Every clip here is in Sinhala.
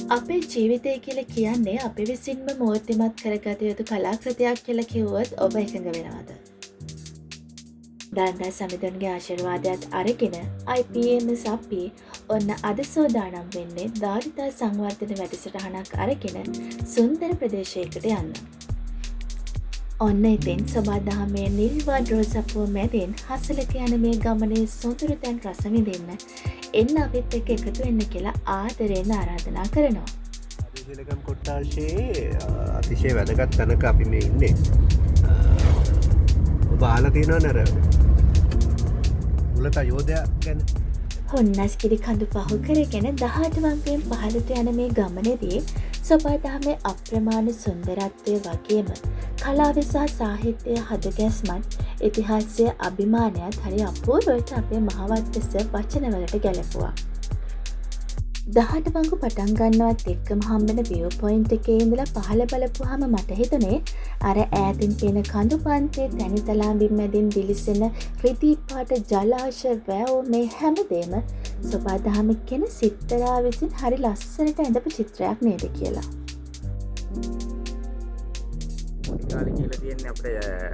අපේ ජීවිතය කියලා කියන්නේ අපි විසින්ම මූර්තිමත් කරගත යුතු කලාකෘතියක් කියලා කිව්වොත් ඔබ එකඟ වෙනවද? දන්දා සමිඳුන්ගේ ආශිර්වාදයත් අරගෙන IPMS අපි ඔන්න අද සූදානම් වෙන්නේ ධාරිතා සංවර්ධන වැඩසටහනක් අරගෙන සුන්දර ප්‍රදේශයකට යන්න. ඔන්න ඉතින් සොබාදහමේ නිල්වන් රෝසපුව මැදින් හසලක යන මේ ගමනේ සොඳුරු තැන් රස විඳින්න එන්න අපිත් එක්ක එකතු වෙන්න කියලා ආදරයෙන් ආරාධනා කරනවා. ආදිශීලකම් කොට්ටාශයේ අතිශය වැදගත් තැනක අපි මේ ඉන්නේ. ඔබ අහලා තියෙනවනේ අර උලත යෝධයා ගැන. හොන්නස්ගිරි කඳු පහු කරගෙන 18 වංගයෙන් පහළට යන මේ ගමනේදී සොබාදහමේ අප්‍රමාණ සුන්දරත්වය වගේම කලාව සහ සාහිත්‍යය හදගැස්මත් ඉතිහාසය අභිමානයත් හරි අපූර්වට අපේ මහවත්වස වචනවලට ගැලපුවා. 18 වංගු පටන් ගන්නවත් එක්කම හම්බෙන වියු පොයින්ට් එකේ ඉඳලා පහළ බලපුවාම මට හිතුනේ අර ඈතින් පේන කඳු පන්තියේ තැනිතලා බිම් මැදින් දිලිසෙන රිදී පාට ජලාශ වැව් මේ හැමදේම සොබාදහම කියන සිත්තරා විසින් හරි ලස්සනට ඇඳපු චිත්‍රයක් නේද කියලා. පොඩි කාලේ කියලා තියෙන්නේ අපිට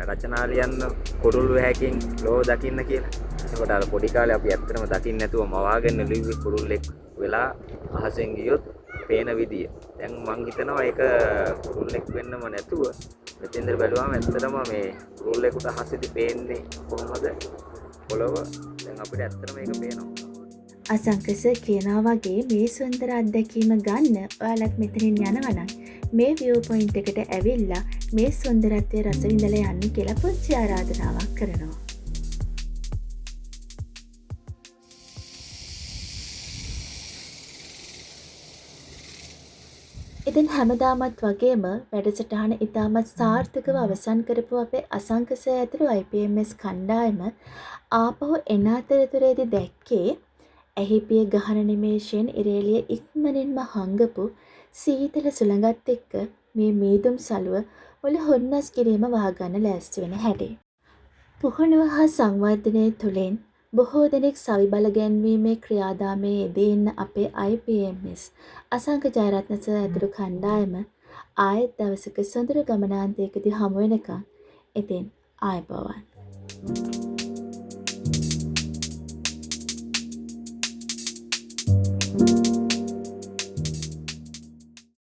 රචනා ලියන්න කුරුල් වැහැකින් ලෝ දකින්න කියලා. එතකොට අර පොඩි කාලේ අපි ඇත්තටම දකින්න නැතුව මවාගෙන ලිව්වේ කුරුල්ලෙක් වෙලා අහසෙන් ගියොත් පේන විදිය. දැන් මං හිතනවා ඒක කුරුල්ලෙක් වෙන්නම නැතුව මෙතෙන්ද බැලුවාම ඇත්තටම මේ කුරුල්ලෙකුට අහසෙදි පේන්නේ කොහොමද පොළොව. දැන් අපිට ඇත්තටම ඒක පේනවා. අසංක සර් කියනවා වගේ මේ සුන්දර අත්දැකීම ගන්න ඔයාලත් මෙතනින් යනවා නම් මේ වියු පොයින්ට් එකට ඇවිල්ලා මේ සුන්දරත්වය රස විඳලා යන්න කියලා පුංචි ආරාධනාවක් කරනවා. ඉතින් හැමදාමත් වගේම වැඩසටහන ඉතාමත් සාර්ථකව අවසන් කරපු අපේ අසංක සර් ඇතුළු IPMS කණ්ඩායම ආපහු එන අතරතුරේදී දැක්කේ ඇහිපිය ගහන නිමේෂයෙන් ඉරේලිය ඉක්මනින්ම හංගපු සීතල සුළඟත් එක්ක මේ මීදුම් සළුව මුළු හොන්නස්ගිරියම වහගන්න ලෑස්ති වෙන හැටි. පුහුණුව හා සංවර්ධනය තුළින් බොහෝ දෙනෙක් සවි බල ගැන්වීමේ ක්‍රියාදාමයේ යෙදී ඉන්න අපේ IPMS Asanka Jayaratne sir ඇතුළු කණ්ඩායම ආයෙත් දවසක සොඳුරු ගමනාන්තයකදී හමු වෙනකන් ඉතින් ආයුබෝවන්.